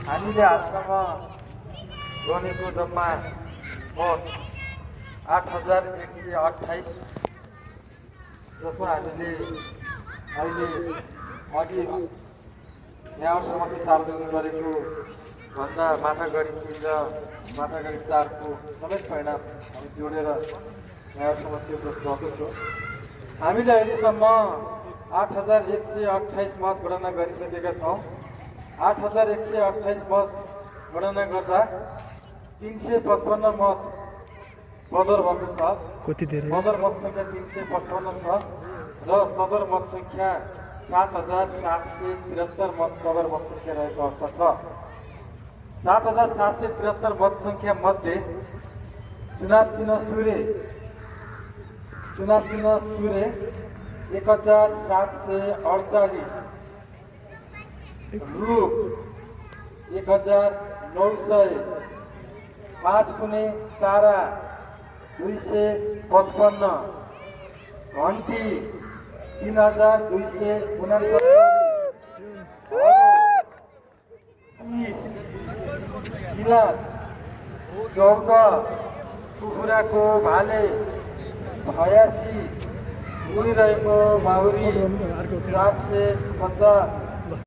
हामीले आजसम्म गनेको जम्मा मत 8128, जसमा हामीले अहिले अघि न्याय समस्या सार्वजनिक गरेको भन्दा माथागढी 3 र माथागढी 4 को समेत परिणाम हामी जोडेर न्याय समस्या गएको छौँ। हामीले अहिलेसम्म 8128 मत गणना गरिसकेका छौँ। 8128 मत गणना गर्दा 355 मत बदर भएको छ। बदर मत संख्या 355 छ र सदर मत संख्या 7773 मत सदर मत संख्या रहेको अवस्था छ। 7773 मत संख्या मध्ये चुनाव चिन्ह सूर्य 1748, रूप 1900, 5 कुने तारा 255, घन्टी 3269, गिलास 14, कुखुराको भाले 86, उडिरहेको माउरी 450,